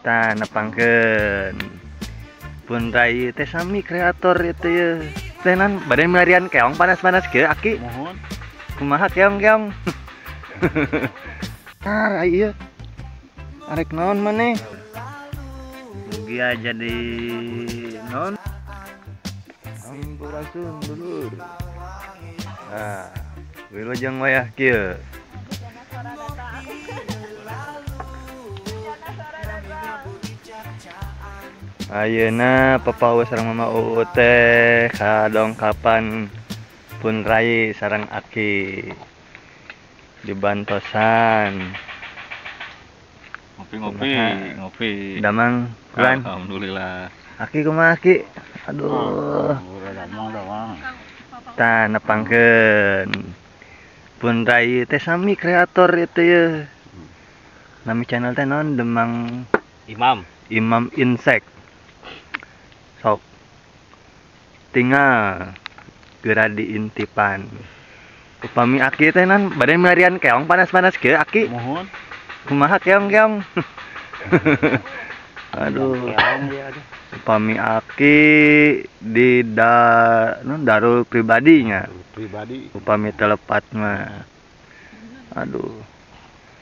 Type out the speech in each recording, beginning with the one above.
Tah nepangkeun pun rai teh sami kreator itu ye. Teh nan bade milarian keong panas-panas kieu aki. Mohon. Kumaha keong-keong? Tah rai ieu. Arek naon maneh? Mugi jadi non. Sampurasun dulur. Ah, wilujeng wayah kieu. Ayeuna Papa sareng Mama Uu teh kadongkapan pun rai sareng aki dibantosan. Ngopi-ngopi, ngopi. Damang kulan. Alhamdulillah. Aki kumaha aki? Aduh. Damang. Tah nepangkeun pun rai teh sami kreator itu ye. Nami channel teh naon? Demang Imam. Imam Insek. Sok tinggal geura diintipan. Upami aki teh nan bade milarian keong panas-panas kieu aki. Mohon. Kumaha keong-keong? Aduh. Upami aki di non darul pribadinya. Pribadi. Upami telepat mah. Aduh.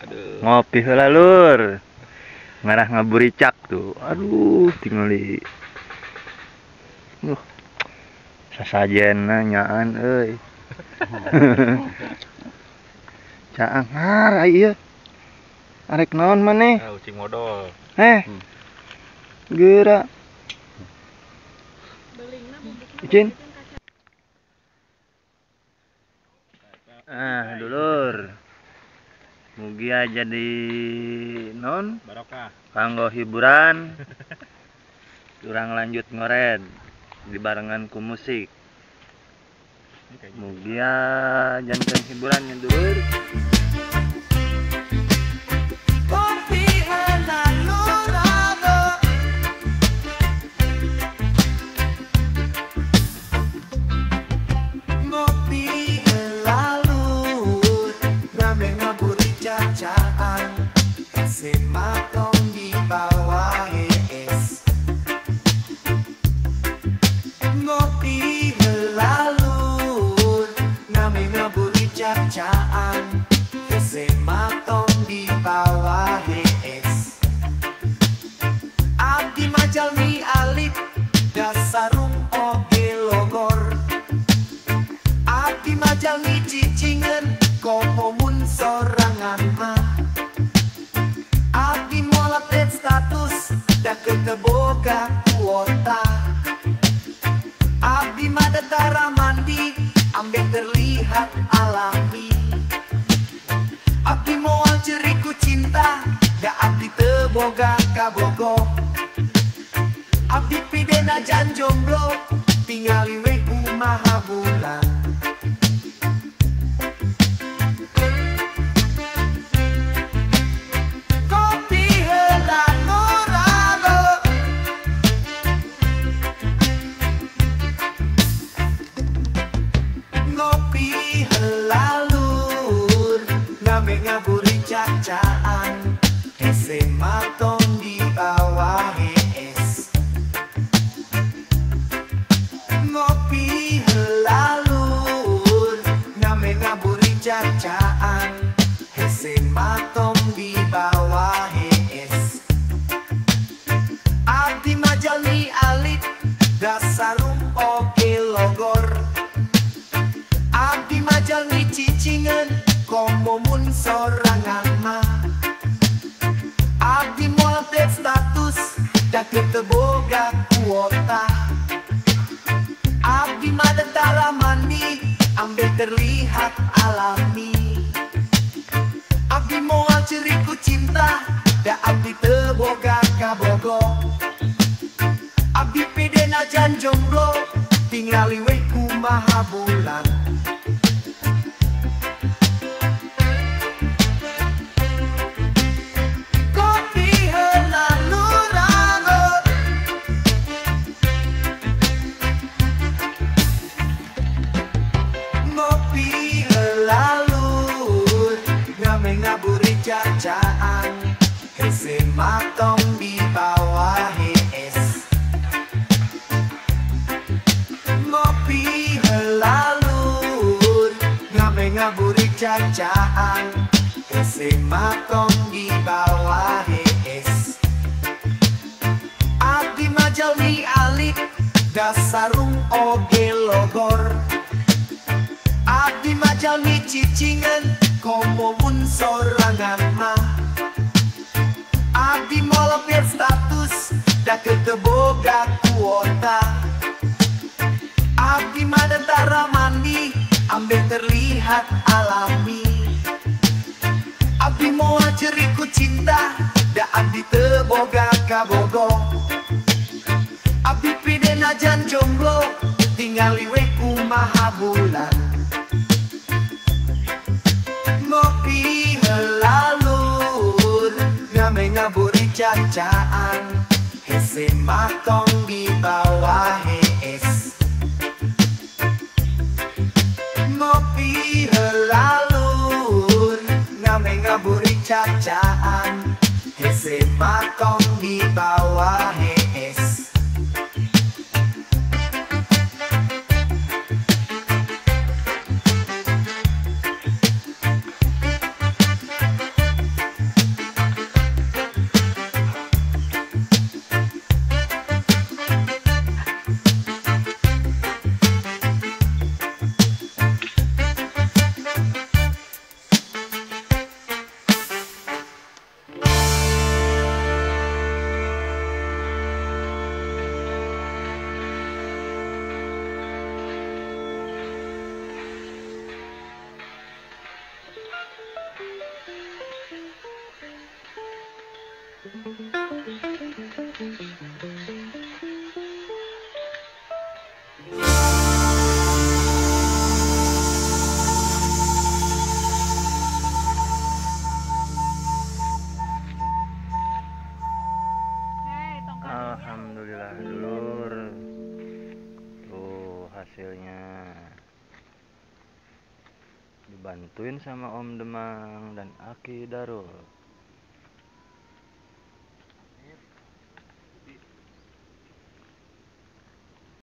Aduh. Ngopi heula lur. Ngarah ngaburicak tuh. Aduh, tingali. Sasajena nyaan euy. Caang har ieu. Arek naon maneh? Ucing modol. Geura. Izin. Ah, dulur. Mugi jadi non barokah kanggo hiburan. Urang lanjut ngored dibarengan ku musik. Mugia janten hiburan dulur. Sematong di bawah es. Ngopi helalur, name ngaburi cacaan. Sematong di bawah es. Abdi majalmi alit, dasarung oge logor. Abdi majalmi cicingen, komo mun sorangan mah. Abdi moal update status, da keteboga kuota. Abdi mah tara mandi, ambe terlihat alami. Abdi moal ceriku cinta, da abdi teboga kabogo. Abdi pidena jan jomblo, tingali we kumaha bulan. Cacaan sematong di bawah es. Ngopi helalur, name ngaburi cacaan. Sematong di bawah es. Abdi majalmi alit, dasarung oge logor. Abdi majalmi cicingen, komo mun sorangan mah. Abdi moal update status, da keteboga kuota. Abdi mah tara mandi, ambe terlihat alami. Abdi moal ceriku cinta, da abdi teboga kabogo. Abdi pidena jan jomblo, tingali we kumaha bulan. Ngaburi cacaan, sematong di cacaan, hese matong di bawah hees. Abdi mah jalmi alit, dasarung oge logor. Abdi mah jalmi cicingan, komo mun sorangan mah. Abdi molopir status, da teu boga kuota. Abdi mah tentara mandi, ambe terlihat alami. Abdi moal ceriku cinta, da abdi teu boga kabogo. Abdi pidena jan jomblo, tingali we kumaha bulan. Ngopi heula lur, ngame ngaburi cacaan, hese matong di bawah hees. Ngopi heula lur, ngame ngaburi cacaan, hese matong di bawah hees. Alhamdulillah dulur, tuh hasilnya dibantuin sama Om Demang dan Aki Darul.